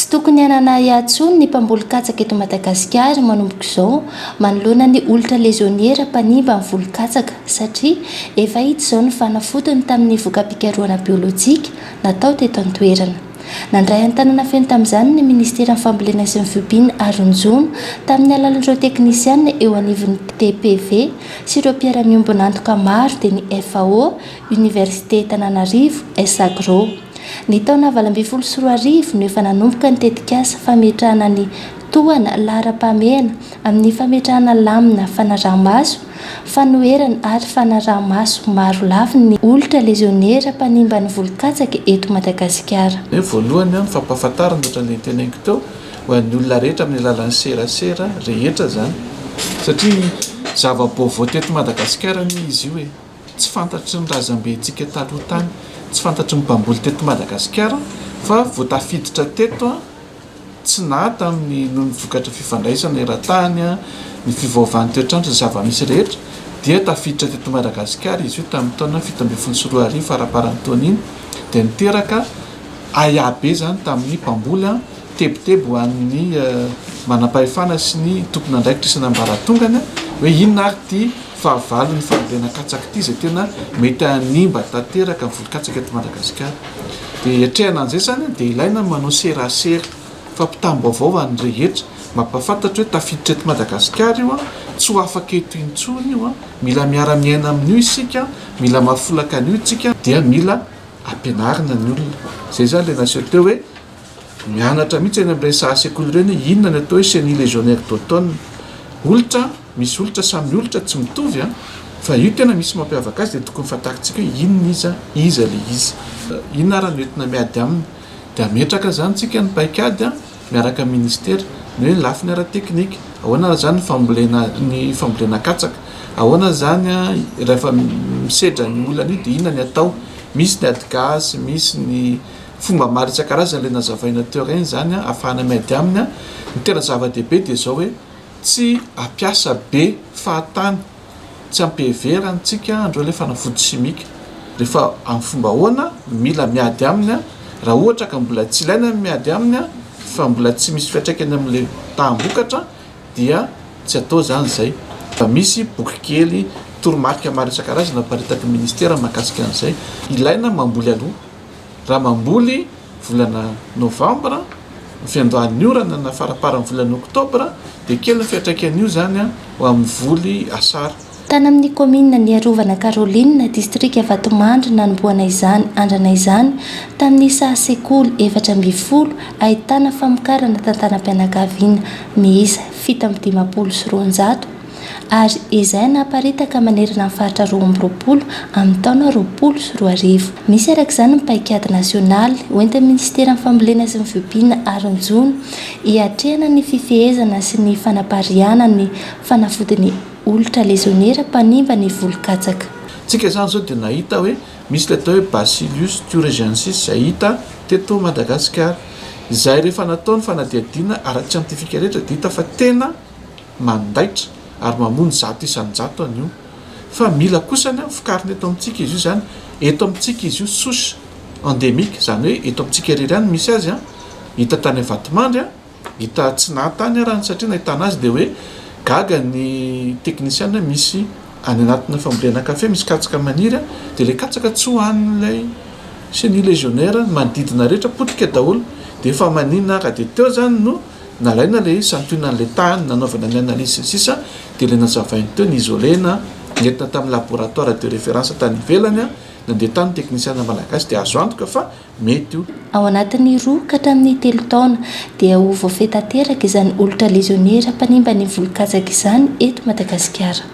Tsy tokony hanana ahiahy intsony ny mpamboly katsaka eto Madagasikara manomboka izao manoloana ny olitra lezionera mpanimba ny voly katsaka satria efa hita izao ny fanafodiny tamin'ny voka-pikarohana biolojika natao teto an-toerana. Nandray an-tanana feno tamin'izany ny Ministeran'ny Fambolena sy ny Fiompiana ary ny Jono tamin'ny alalan'ireo teknisiana eo anivon'ny TPV sy ireo mpiara-miombon'antoka maro dia ny FAO, Université Tananarivo, S-Agro. Ny taona 2018 no efa nanomboka ny tetikasa fametrahana ny tohana laharam-pahamehana amin'ny fametrahana lamina fanaraha-maso, fanoherana ary fanaraha-maso maro lafy ny olitra lezionera mpanimba ny voly katsaka eto Madagasikara. Ny voalohany, ny fampahafantarana ohatran'ilay noteneniko teo ho an'ny olona rehetra amin'ny alalan'ny serasera rehetra izany satria zava-baovao teto Madagasikara anie izy io e. Tsy fantatry ny razambentsika taloha tany, tsy fantatry ny mpamboly teto Madagasikara fa vao tafiditra teto tsy naha tamin'ny noho ny vokatry ny fifandraisana eran-tany, ny fiovaovan'ny toetr'andro, ny zava-misy rehetra dia tafiditra teto Madagasikara izy io tamin'ny taona 2017 faramparan'ny taona iny dia niteraka ahiahy be izany tamin'ny mpamboly, tebiteby ho an'ny manam-pahefana sy ny tompon'andraikitra isan'ambaratongany hoe inona ary ity fahavalon'ny fambolena katsaka ity izay tena mety hanimba tanteraka ny voly katsaka eto Madagasikara. Dia hiatrehana an'izay izany dia ilaina ny manao serasera, fampitam-baovao ho an'ny rehetra, mampahafantatra hoe tafiditra eto Madagasikara io, tsy ho afaka eto intsony io, mila miara-miaina amin'io isika, mila mahafolaka an'io isika, dia mila ampianarina ny olona. Izay izany ilay naseho teo hoe Mianatra mihitsy eny amin'ireny saha sekoly ireny hoe inona ny atao hoe chenille légionnaire d'automne. Olitra, misy olitra samy olitra tsy mitovy an, fa io tena misy mampiavaka azy dia tokony fantarintsika hoe inona izy an, iza ilay izy. Inona ary no entina miady aminy. Dia ametraka izany tsika ny paikady an, miaraka amin'ny ministera, ny hoe lafiny ara-teknika, ahoana ary izany ny fambolena ny fambolena katsaka, ahoana izany an rehefa misedra ny olana io dia inona ny atao. Misy ny ady gasy, misy ny Fomba maro isan-karazany ilay nazavaina teo ireny izany ahafahana miady aminy. Ny tena zava-dehibe dia izao hoe tsy hampiasa be fahatany, tsy hampiheverana antsika an'ireo ilay fanafody simika. Rehefa amin'ny fomba ahoana no mila miady aminy, raha ohatra ka mbola tsy ilaina ny miady aminy fa mbola tsy misy fiantraikany amin'ilay taham-bokatra dia tsy atao izany izay. Fa misy boky kely, toromarika maro isan-karazany naparitaky ny ministera mahakasika an'izay. Ilaina mamboly aloha. Raha mamboly volana novambra, ny fiandohan'ny orana na faramparan'ny volana oktobra dia kely ny fiantraikan'io izany ho amin'ny voly asara. Tany amin'ny kaominina Niarovana Caroline, distrika Vatomandry nanombohana izany andrana izany tamin'ny saha sekoly 14 ahitana famokarana tantanam-pianakaviana miisa 257. ary ezahina haparitaka manerana ny faritra 22 amin'ny taona 2020. Misy araka izany ny paikady nasionaly hoentin'ny minisiteran'ny Fambolena sy ny Fiompiana ary ny Jono hiatrehana ny fifehezana sy ny fanapariahana ny fanafodin'ny olitra lezionera mpanimba ny voly katsaka. Tsika izany izao dia nahita hoe misy ilay atao hoe Bacillus thuringiensis izay hita teto Madagasikara. Izay rehefa natao ny fanadihadiana ara-tsiantifika rehetra dia hita fa tena mandaitra ary mamono 100% an'io. Fa mila kosa ny vokarina eto amintsika izy io izany, eto amintsika izy io souche endémique, izany hoe eto amintsika irery ihany no misy azy an, hita tany Vatomandry an, hita tsy naha tany arany satria nahitana azy dia hoe gaga ny teknisiana misy any anatina fambolena kafe misy katsaka maniry an, dia ilay katsaka tsy hohanin'ilay chenille légionnaire, ny manodidina rehetra potika daholo, dia efa maninona ary dia teo izany no Nalaina ilay santionan'ilay tany, nanaovana ny analyse sy ny sisa dia ilay nazavainy teo, ni-isoler-na, nentina tamin'ny laboratoire de référence tany ivelany, nandeha tany ny teknisiana malagasy dia azo antoka fa mety io. Ao anatin'ny roa ka hatramin'ny telo taona dia ho voafehy tanteraka izany olitra lezionera mpanimba ny voly katsaka izany eto Madagasikara.